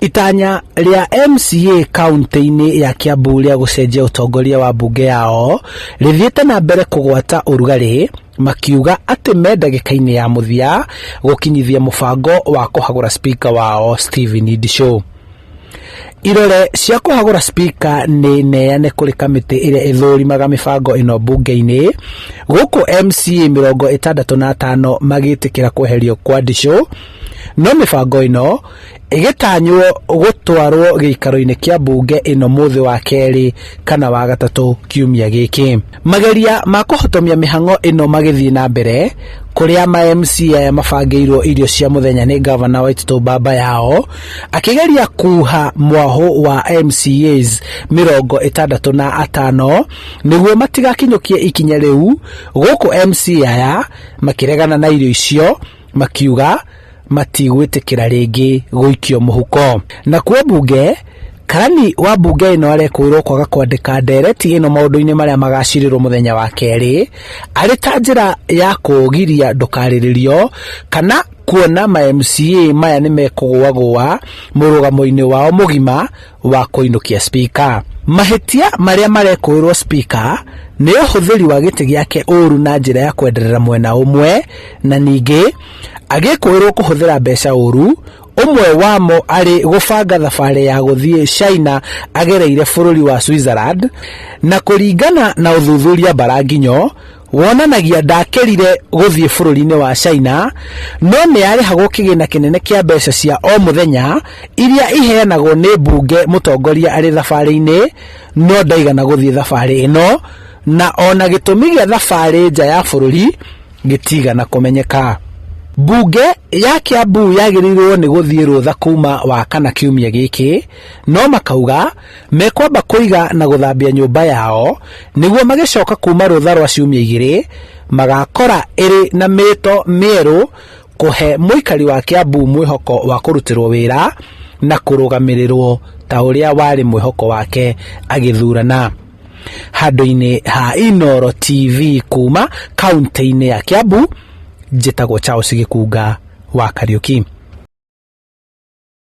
Itanya rĩa MCA kaunti-inĩ ya Kiambu rĩa gũcenjia ũtongoria wa mbunge yao rĩthiĩte na mbere kũgwata ũrugarĩ, makiuga atĩ me ndagĩka-inĩ ya mũthia gũkinyithia mũbango wa kũhagũra spika wao Stephen Ndichu. Irore cia kũhagũra spika nĩ neane kũrĩ kamĩtĩ ĩrĩa ĩthũrimaga mĩbango ĩno mbunge-inĩ, gũkũ MCA 65 magĩtĩkĩra kweherio kwa Ndichu, no mĩbango ĩno ĩgĩtanywo gũtwarwo gĩikaro-inĩ kĩa mbunge ĩno mũthĩ wa kerĩ kana wa gatatũ kiumia gĩkĩ. Mageria ma kũhotomia mĩhang'o ĩno magĩthiĩ na mbere kũrĩa ma MCA aya mabangĩirwo irio cia mũthenya nĩ ngavana Waititũ Baba Yao akĩgeria kuha mwahũ wa MCAs 65 nĩguo matigakinyũkie ikinya rĩu, gũkũ MCA aya makĩregana na irio icio makiuga matigwĩtĩkĩra rĩngĩ gũikio mũhuko. Nakuo mbunge, karani wa mbunge ĩno arekũĩrwo kwaga kwandĩka ndereti ĩno maũndũ-inĩ marĩa magacirĩrwo mũthenya wa kerĩ arĩ ta njĩra ya kũũgiria ndũkarĩrĩrio kana kuona ma MCA maya nĩ mekũgũagũa mũrũgamo-inĩ wao mũgima wa kũinũkia spika. Mahĩtia marĩa marekũĩrwo spika nĩ ũhũthĩri wa gĩtĩ gĩake ũru na njĩra ya kwenderera mwena ũmwe, na ningĩ agĩkũĩrwo kũhũthĩra mbeca ũru, ũmwe wamo arĩ gũbanga thabarĩ ya gũthiĩ China agereire bũrũri wa Switzerland, na kũringana na ũthuthuria Mbaranginyo wonanagia ndakĩrire gũthiĩ bũrũri-inĩ wa China, no nĩ arĩhagwo kĩgĩna kĩnene kĩa mbeca cia o mũthenya iria iheanagwo nĩ mbunge mũtongoria arĩ thabarĩ-inĩ, no ndaigana gũthiĩ thabarĩ ĩno, na ona gĩtũmi gĩa thabarĩ nja ya bũrũri gĩtigana kũmenyeka. Mbunge ya Kiambu yagĩrĩirwo nĩ gũthiĩ rũtha kuma Wakana kiumia gĩkĩ, no makauga mekwamba kũiga na gũthambia nyũmba yao nĩguo magĩcoka kuma rũtha rwa ciumia igĩrĩ magakora ĩrĩ na mĩto mĩerũ kũhe mũikari wa Kiambu mwĩhoko wa kũrutĩrwo wĩra na kũrũgamĩrĩrwo ta ũrĩa warĩ mwĩhoko wake agĩthurana. Handũ-inĩ ha Inooro TV kuma kaunti-inĩ ya Kiambu, njĩtagwo Charles Gĩkunga wa Kariũki.